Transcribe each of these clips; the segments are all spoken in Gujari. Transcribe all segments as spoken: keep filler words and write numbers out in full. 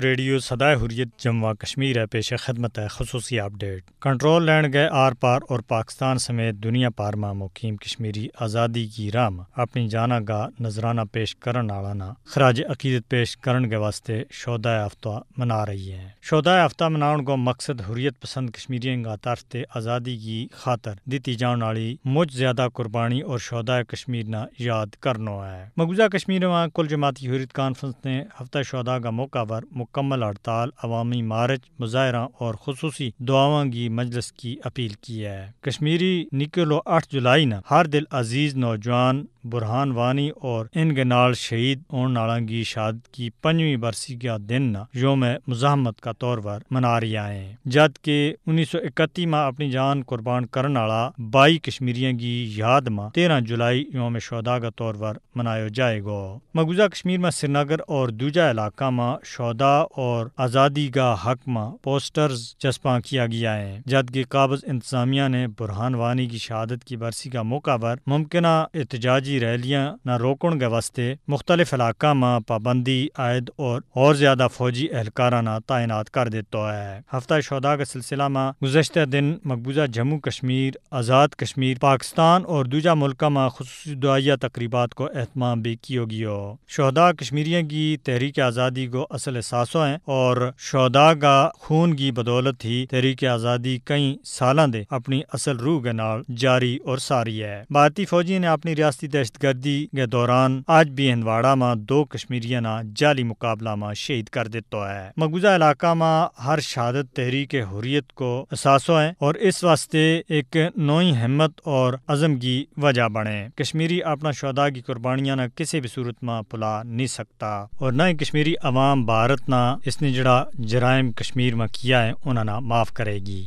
ریڈیو سدائے حریت جموں کشمیر ہے پیش خدمت ہے خصوصی اپ ڈیٹ۔ کنٹرول لینڈ گئے آر پار اور پاکستان سمیت دنیا پار ما مقیم کشمیری آزادی کی راہ ما اپنی جانا کا نذرانہ پیش کرن آڑا نا خراج عقیدت پیش کرن کے واسطے شہدائے ہفتہ منا رہی ہے۔ شہدائے ہفتہ مناؤن کو مقصد حریت پسند کشمیریوں کا طرف تے آزادی کی خاطر دتی جان آڑی مچ زیادہ قربانی اور شہدائے کشمیر نا یاد کرنو ہے۔ مقبوضہ کشمیر ما کل جماعتی حریت کانفرنس نے ہفتہ شہداء کا موقع پر مکمل ہڑتال، عوامی مارچ، مظاہراں اور خصوصی دعاواں کی مجلس کی اپیل کی ہے۔ کشمیری نکلو آٹھ جولائی نا ہر دل عزیز نوجوان برہان وانی اور ان کے نال شہید ہون نالاں کی شہادت کی پنجویں برسی کا دن نا یوم مزاحمت کا طور پر منا رہی آئے ہیں، جد کہ انیس سو اکتی ما اپنی جان قربان کرن آڑا بائی کشمیریاں کی یاد ما تیرہ جولائی یوم شہداء کا طور پر منایو جائے گو۔ مقبوضہ کشمیر ما سرینگر اور دوجہ علاقہ ما شہداء اور آزادی کا حق ما پوسٹرز چسپاں کیا گیا ہیں، جد کہ قابض انتظامیہ نے برہان وانی کی شہادت کی برسی کا موقع پر ممکنہ احتجاجی ریلیاں نا روکن کے واسطے مختلف علاقہ ما پابندی عائد اور اور زیادہ فوجی اہلکاراں نا تعینات کر دیتا ہے۔ ہفتہ شہداء کے سلسلہ ما گزشتہ دن مقبوضہ جموں کشمیر، آزاد کشمیر، پاکستان اور دوجہ ملکہ ما خصوصی دعائیہ تقریبات کو اہتمام بھی کیو گیو۔ شہداء کشمیریاں کی تحریک آزادی کو اصل احساسوں ہیں اور شہداء کا خون کی بدولت ہی تحریک آزادی کئی سالاں دے اپنی اصل روح کے نال جاری اور ساری ہے۔ بھارتی فوجی نے اپنی ریاستی دہشت گردی کے دوران آج بھی ہندواڑا ما دو کشمیریاں نا جعلی مقابلہ ما شہید کر دیتا ہے۔ مقبوضہ علاقہ ما ہر شہادت تحریک حریت کو احساسوں ہیں اور اس واسطے ایک نوئی ہمت اور عزم کی وجہ بنے۔ کشمیری اپنا شہداء کی قربانیاں نا کسی بھی صورت ما پلا نہیں سکتا اور نہ ہی کشمیری عوام بھارت نا اس نے جڑا جرائم کشمیر ما کیا ہے انہاں نا معاف کرے گی۔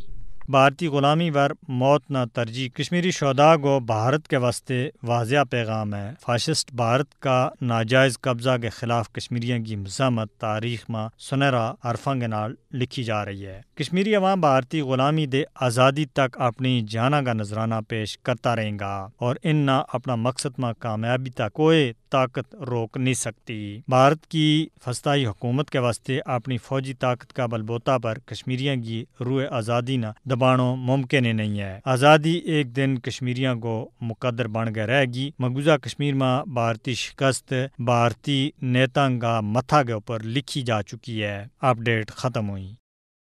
بھارتی غلامی پر موت نا ترجیح کشمیری شہداء کو بھارت کے واسطے واضح پیغام ہے۔ فاشسٹ بھارت کا ناجائز قبضہ کے خلاف کشمیریاں کی مزاحمت تاریخ ما سنہرا حرفاں کے نال لکھی جا رہی ہے۔ کشمیری عوام بھارتی غلامی دے آزادی تک اپنی جانا کا نذرانہ پیش کرتا رہیں گا اور ان نا اپنا مقصد ما کامیابی تک کوئی طاقت روک نہیں سکتی۔ بھارت کی فستائی حکومت کے واسطے اپنی فوجی طاقت کا بلبوتا پر کشمیریاں کی روح آزادی نا دبانو ممکن ہی نہیں ہے۔ آزادی ایک دن کشمیریاں کو مقدر بن گئے رہے گی۔ مقبوضہ کشمیر ما بھارتی شکست بھارتی نیتاں کا متھا کے اوپر لکھی جا چکی ہے۔ اپ ڈیٹ ختم ہوئی۔